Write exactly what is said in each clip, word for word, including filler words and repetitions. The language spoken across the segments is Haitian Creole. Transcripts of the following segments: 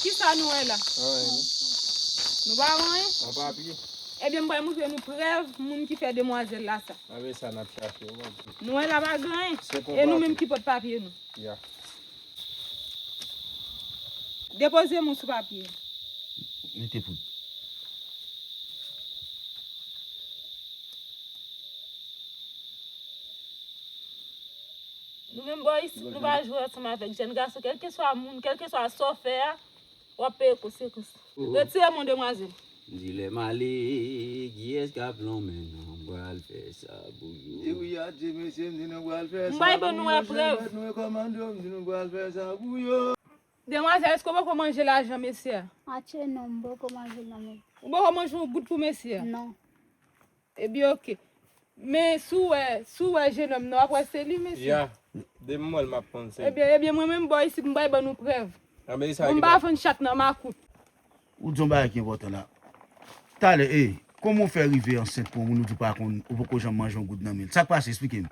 Kisa nou wè la? Anyen, non. Nou pa wè anyen? Yon papye. Ebyen, m pral montre nou prèv moun ki fè demwazèl la sa. Anben, sa n ap chache, wi. Nou wè la pa gen anyen. Se konpati. E nou menm ki pot papye nou. Ya. Depoze men w sou papye. Mete poud. Nou menm bò isit, nou pa jwe ansanm avèk jèn gason, kèlkeswa moun, kèlkeswa sa w fè a, w ap peye konsekans. Retire men w, demwazèl. M di lè m ale, kiyès k ap lonmen nan m pral fè sa pou yo. Di wi a di mesye, m di nou pral fè sa pou yo. M bay ban nou eprèv. Jèn mèt nou rekòmande w, m di nou pral fè sa pou yo. Demwazèl, èske w poko manje lajan mesye a? Atye non, m poko manje l non, men. Ou poko manje yon goud pou mesye a? Non. Ebyen, oke. Men si w wè, si w wè jennonm nan, w ap wè se li, mesye. Ya, depi m wè l, m ap konn se li. Ebyen, ebyen, mwen menm bò isit, m bay ban nou prèv. Anben, e sa ki pa vann chat nan makout. Ou di yon bagay ki enpòtan la. Talè, e, kòman w fè rive ansent pou yon moun ou di w pa konn, ou poko janm manje yon goud nan men l? Sa k pase? Esplike m.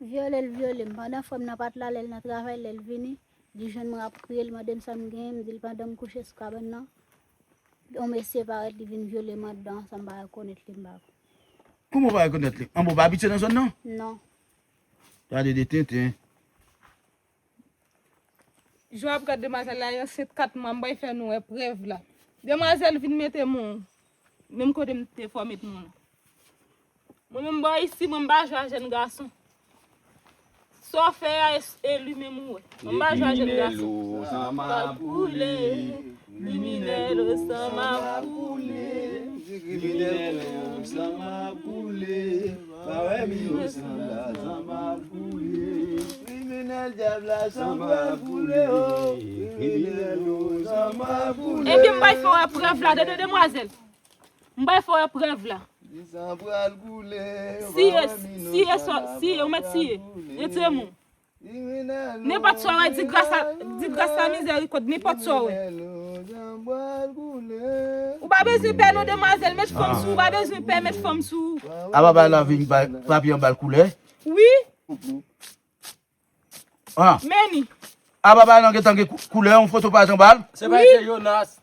Vyole l vyole m. Pandan frè m nan pa t la, lè l nan travay, lè l vini, li jwenn mwen ap kriye, li mande m sa m genyen, m di l pandan m kouche sou kabann nan, yon mesye parèt, li vin vyole m anndan, san m pa rekonèt li, m pa konn. Kòman w pa rekonèt li? Anben, w pa abitye nan zòn nan? Non. Gade de tenten. Jan w ap gad demwazèl la, li ansent kat mwa, m bay fè nou wè prèv la. Demwazèl vin mete men w menm kote m te fè w met men w lan. Mwen menm bò isi, mwen m pa jwe a jèn gason. Sa w fè a, e, e li menm ou wè. Mwen m pa jwe a jèn gason. Kriminèl o, san m ap boule. Kriminèl o, san m ap boule. Kriminèl o, san m ap boule. Pa wè m inosan la, san m ap boule. Kriminèl dyab la, san m ap boule o. Kriminèl o, san m ap boule. Ebyen, m bay fè w wè prèv la, de, de, demwazèl. M bay fè w wè prèv la. Siye, siye, siye, ou mèt siye. Retire men w. Nenpòt sa w wè, di gras a, di gras a mizèrikòd, nenpòt sa w wè. Ou pa bezwen pè non, demwazèl, met fanm sou ou, ou pa bezwen pè, met fanm sou ou. Apa bagay la vin bay papye anba l koulè? Wi. Ah. Men ni. Apa bagay la gentan gen kou-, koulè, yon foto pa t anba l? Se pa se Jonas.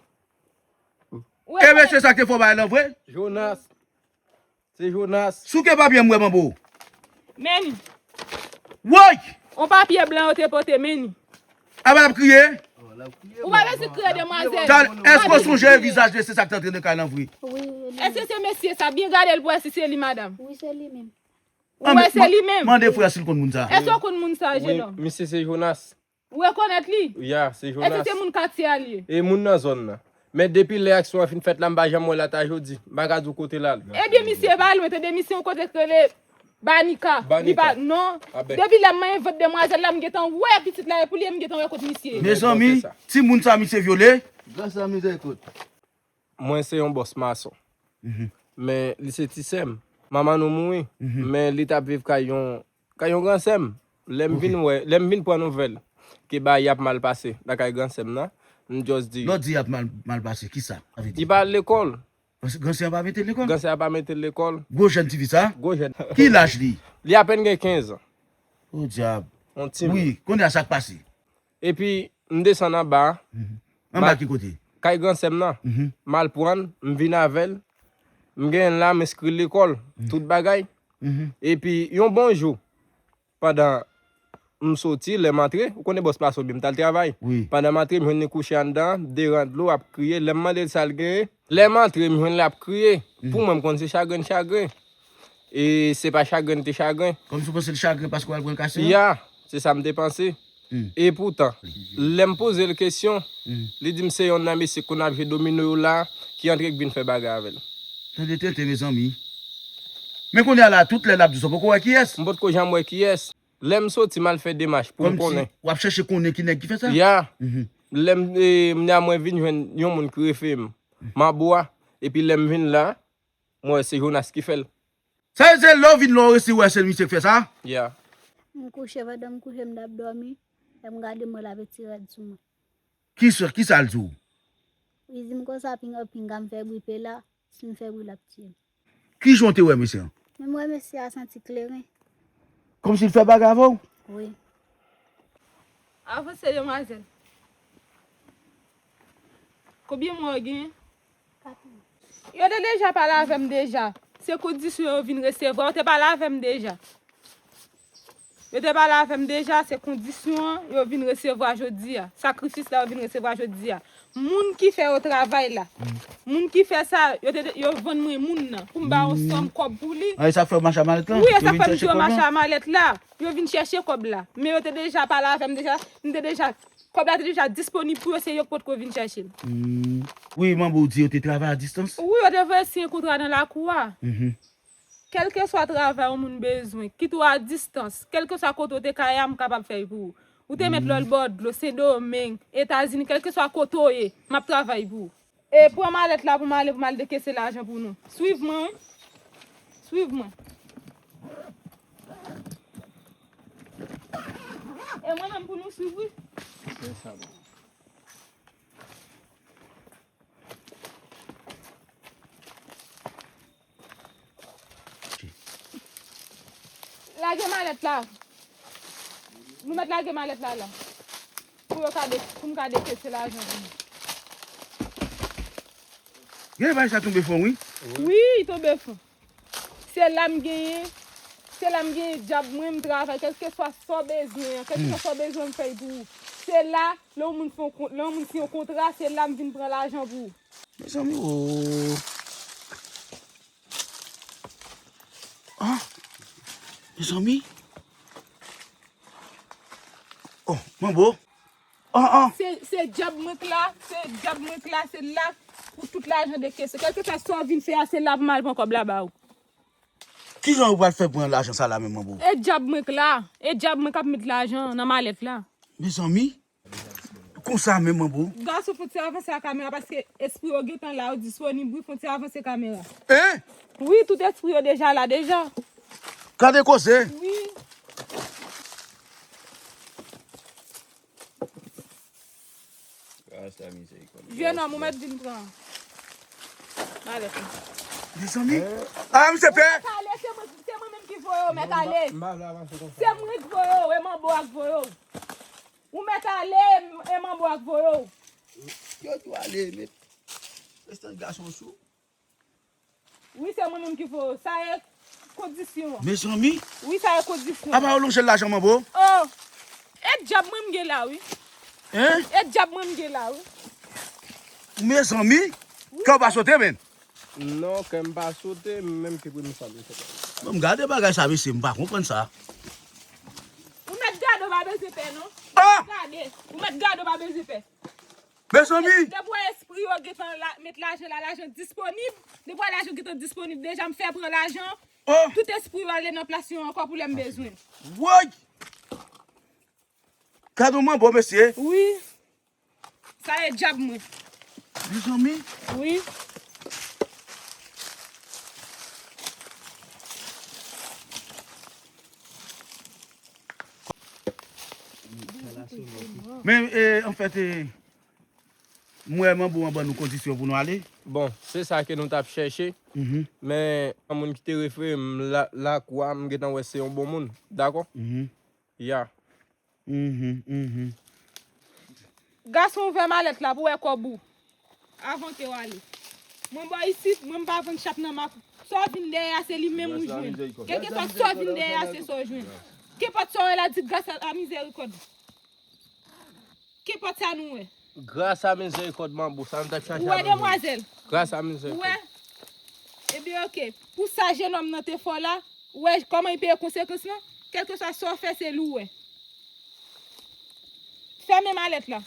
E mesye sa k te fè w bagay lan vre? Jonas. Se Jonas. Souke papye m wè manbo. Men ni. Woy! On papye blan yo te pote, men ni. Apa l ap kriye? Ou pa bezwen kriye, demwazèl. Tal, èske w sonje vizaj mesye sa k t antre nan kay lan vre? Wi, e li menm. Èske se mesye sa? Byen gade l pou wè si se li, madanm. Wi, se li menm. Ou wè se li menm? Mande frè si l konn moun sa. Èske w konn moun sa, jennonm? Wi, misye se Jonas. Ou rekonèt li? Ya, se Jonas. Èske se moun katye a li ye? E moun nan zòn nan. Men depi lè aksyon an fin fèt la, m pa janm wè l ata jodi. M pa ka di w kote l al. Ebyen, misye pa lwen, tande, misye yon kote k rele Banika. Li pa, non. Depi lè m manyen vant demwazèl la, m gentan wè pitit la, e pou li, m gentan wè kot misye ye. Mezanmi, timoun sa misye vyole. Gras a mizèrikòd. Mwen se yon bòs mason. Men li se ti sè m. Manman nou mouri. Men li t ap viv kay yon, kay yon gran sè m. Lè m vin wè, lè m vin pran nouvèl ke bagay ap mal pase lakay gran sè m nan, m just di. Lè w di ap mal, mal pase, kisa sa vle di? Li pa al lekòl. Gran sè a pa mete l lekòl? Gran sè a pa mete l lekòl. Gwo jèn tifi sa? Gwo jèn. Ki laj li? Li apèn gen kenz an. O dyab. Yon timoun. Wi, kounye a sa k pase? Epi, m desann anba a. Anba ki kote? Kay gran sè m nan. M al pran l, m vin avè l. M genyen l la, m enskri l lekòl, tout bagay. Epi, yon bon jou, pandan m soti, lè m antre, ou konnen bòs mason byen, m t al travay. Wi. Pandan m antre, m jwenn li kouche anndan, de ran dlo, ap kriye. Lè m mande l sa l genyen, lè m antre, m jwenn l ap kriye. Pou mwen, m konn se chagren l chagren. E se pa chagren l te chagren. Kòmsi w panse l chagren paske w al pran l kase a? Ya, se sa m te panse. E poutan, lè m poze l kesyon, li di m se yonn nan mesye k konn ap jwe domino yo la ki antre k vin fè bagay avè l. Tande tenten, mezanmi. Men kounye a la, tout lè l ap di w sa, w poko wè kiyès? M potko janm wè kiyès. Lè m soti, m al fè demach pou m konnen. Kòmsi w ap chèche konnen ki nèg ki fè sa? Ya. Lè m, e, m di a mwen vin jwenn yon moun ki refere m. M anbo a. Epi lè m vin la, m wè se Jonas ki fè l. Sa vle di lè w vin la w resi wè se misye k fè sa? Ya. M kouche, pandan m kouche, m t ap dòmi. Lè m gade, m wè l ap etire rad sou mwen. Kisa, kisa l di w? Li di m konsa, pinga, pinga m fè bri pe la, si m fè bri l ap tiye m. Kijan w te wè mesye an? Men m wè mesye a santi kleren. Kòmsi l fè bagay avè w? Wi. Avanse, demwazèl. Konbyen mwa w genyen? Yo te deja pale avè m deja. Se kondisyon yo vin resevwa. Yo te pale avè m deja. Yo te pale avè m deja, se kondisyon an yo vin resevwa jodi a. Sakrifis la yo vin resevwa jodi a. Moun ki fè yo travay la. Moun ki fè sa, yo te, yo vann mwen moun nan. Pou m ba yon sòm kòb pou li. Ay, sa fè w mache a malèt la? Wi, e sa fè m di yo mache a malèt la. Yo vin chèche kòb la. Men yo te deja pale avè m deja. M te deja, kòb la te deja disponib pou yo, se yo k potko vin chèche l. Wi, manbo, ou di yo te travay a distans? Wi, yo te voye siyen kontra nan lakou a. Kèlkeswa travay yon moun bezwen, kit ou a distans, kèlkeswa kote w te ka ye a, m kapab fè l pou ou. Ou te mèt lòlbò dlo, Sendomeng, Etazini, kèlkeswa kote w ye, m ap travay pou ou. E pran malèt la pou m ale, pou m al dekese lajan pou nou. Swiv mwen, wi. Swiv mwen. E mwen menm pou nou swiv, wi. Lage malèt la. Nou mèt lage malèt la la. Pou yo ka de, pou m ka dekese lajan pou nou. Gen bagay sa tonbe fon, wi. Wi, li tonbe fon. Se la m genyen, se la m genyen djab mwen, m travay, kèlkeswa sa w bezwen an, kèlkeswa sa w bezwen m fè l pou ou. Se la, lè yon moun fè yon kon-, lè yon moun siyen yon kontra, se la m vin pran lajan pou ou. Mezanmi, oh. Ah, mezanmi. Oh, manbo. Ah, ah. Se, se djab mwen k la, se djab mwen k la, se la pou tout lajan dekese. Kèlkeswa sa w vin fè a, se la pou m al pran kòb la ba ou. Kijan ou pral fè pran lajan sa la menm, manbo? E djab mwen k la, e djab mwen k ap met lajan nan malèt la. Mezanmi. Konsa menm, manbo. Gason, fò w ti avanse a kamera paske espri yo gentan la, yo disponib, wi, fò w ti avanse kamera. Hein? Wi, tout espri yo deja la, deja. Gade koze. Wi. Gras a mizèrikòd. Jennonm, ou mèt vin pran. Malèt la. Mezanmi. Ah, misye pè. Ou mèt ale, se mwen, se mwen menm ki voye w, mèt ale. Se mwen ki voye w, e manbo a k voye w. Ou mèt ale, e manbo a k voye w. Yo tou ale, men. Restan gason sou. Wi, se mwen menm ki voye w. Sa e kondisyon an. Mezanmi. Wi, sa e kondisyon an. Apa yo lonje l lajan, manbo? Oh! E djab mwen m gen la, wi. Hein? E djab mwen m gen la, wi. Mezanmi. Kè w pa sote, men. Non, kè m pa sote, menm ki premye sa m fè. Bon, m gade bagay sa, mesye, m pa konprann sa. Ou mèt gade, w pa bezwen pè, non. Ah! Gade, ou mèt gade, w pa bezwen pè. Mezanmi! Depi w wè espri yo gentan la, met lajan la, lajan disponib. Depi w wè lajan gentan disponib, deja m fè pran lajan. Oh! Tout espri yo ale nan plas yo ankò pou lè m bezwen. Woy! Gade yon manbo, mesye. Wi. Sa e djab mwen. Mezanmi. Wi. Men, e, anfèt, e, m wè manbo an ban nou kondisyon pou nou ale. Bon, se sa ke nou t ap chèche. Mhm. Men, yon moun ki te refere m la, lakou a, m gentan wè se yon bon moun. Dakò? Mhm. Ya. Mhm, mhm. Gason, ouvè malèt la pou wè kòb ou. Avan ke w ale. Mwen bò isit, mwen m pa vann chat nan mak. Sa w vin dèyè a, se li menm ou jwenn. Kèlkeswa sa w vin dèyè a, se sa w jwenn. Kenpòt sa w wè la, di gras a mizèrikòd. Kenpòt sa nou wè. Gras a mizèrikòd manbo, sa nou t ap chache a manbo. Ou wè, demwazèl? Gras a mizèrikòd. Ou wè? Ebyen, oke. Pou sa jennonm nan te fè w la, ou wè kòman li peye konsekans lan? Kèlkeswa sa w fè, se li w wè. Fèmen malèt la.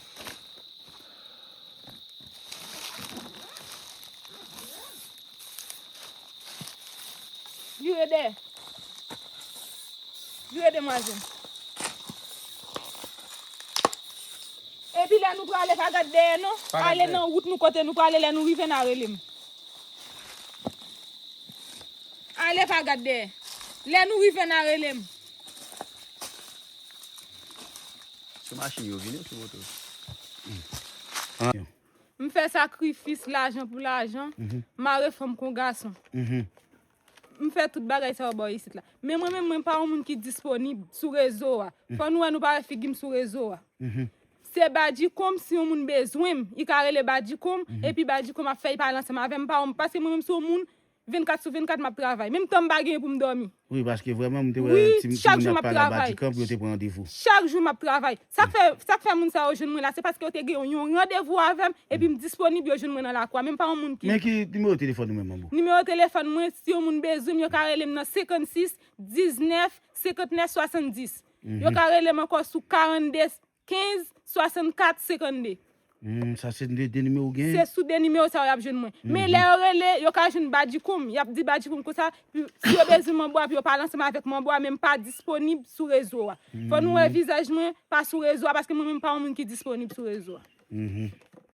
Vire dèyè. Vire demwazèl. Epi lè nou prale, pa gad dèyè non. Pa gad dèyè. Ale nan wout nou kote nou prale, lè nou rive n a rele m. Ale, pa gad dèyè. Lè nou rive n a rele m. Sou machin yo vini ou sou moto? M fè sakrifis, lajan pou lajan, mhm, mare fanm kon gason. Mhm. M fè tout bagay sa yo bò isit la. Men mwen menm, mwen pa yon moun ki disponib sou rezo a. Mhm. Fò nou wè nou pa wè figi m sou rezo a. Mhm. te Badjicom, si yon moun bezwen m, li ka rele Badjicom, epi Badjicom ap fè li pale ansanm avè m, pa yon, paske mwen menm se yon moun vennkat sou vennkat m ap travay. Menm tan m pa genyen pou m dòmi. Wi, paske vrèman, m te wè Wi, ti ti chak moun jou ap m ap pale a travay. Badjicom, yo te pran randevou. Chak jou m ap travay. Sa k fè, sa k fè moun sa yo jwenn mwen la, se paske yo te gen yon randevou avè m, epi m disponib, yo jwenn mwen nan lakou a. Menm pa yon moun ki Men ki nimewo telefòn ou menm, Manbo? Nimewo telefòn mwen, si yon moun bezwen m, yo ka rele m nan senkannsis diznèf senkantnèf swasanndis. Yo ka rele m ankò sou karannde kenz swasannkat senkannde. Hmm, sa se de, de nimewo gen? Se sou de nimewo sa yo y ap jwenn mwen. Men lè yo rele, yo ka jwenn Badjicom. Y ap di Badjicom konsa, pi- si yo bezwen Manbo a, pou yo pale ansanm avèk Manbo a, men m pa disponib sou rezo a. Fò nou wè vizaj mwen, pa sou rezo a, paske mwen menm pa yon moun ki disponib sou rezo a. Mhm.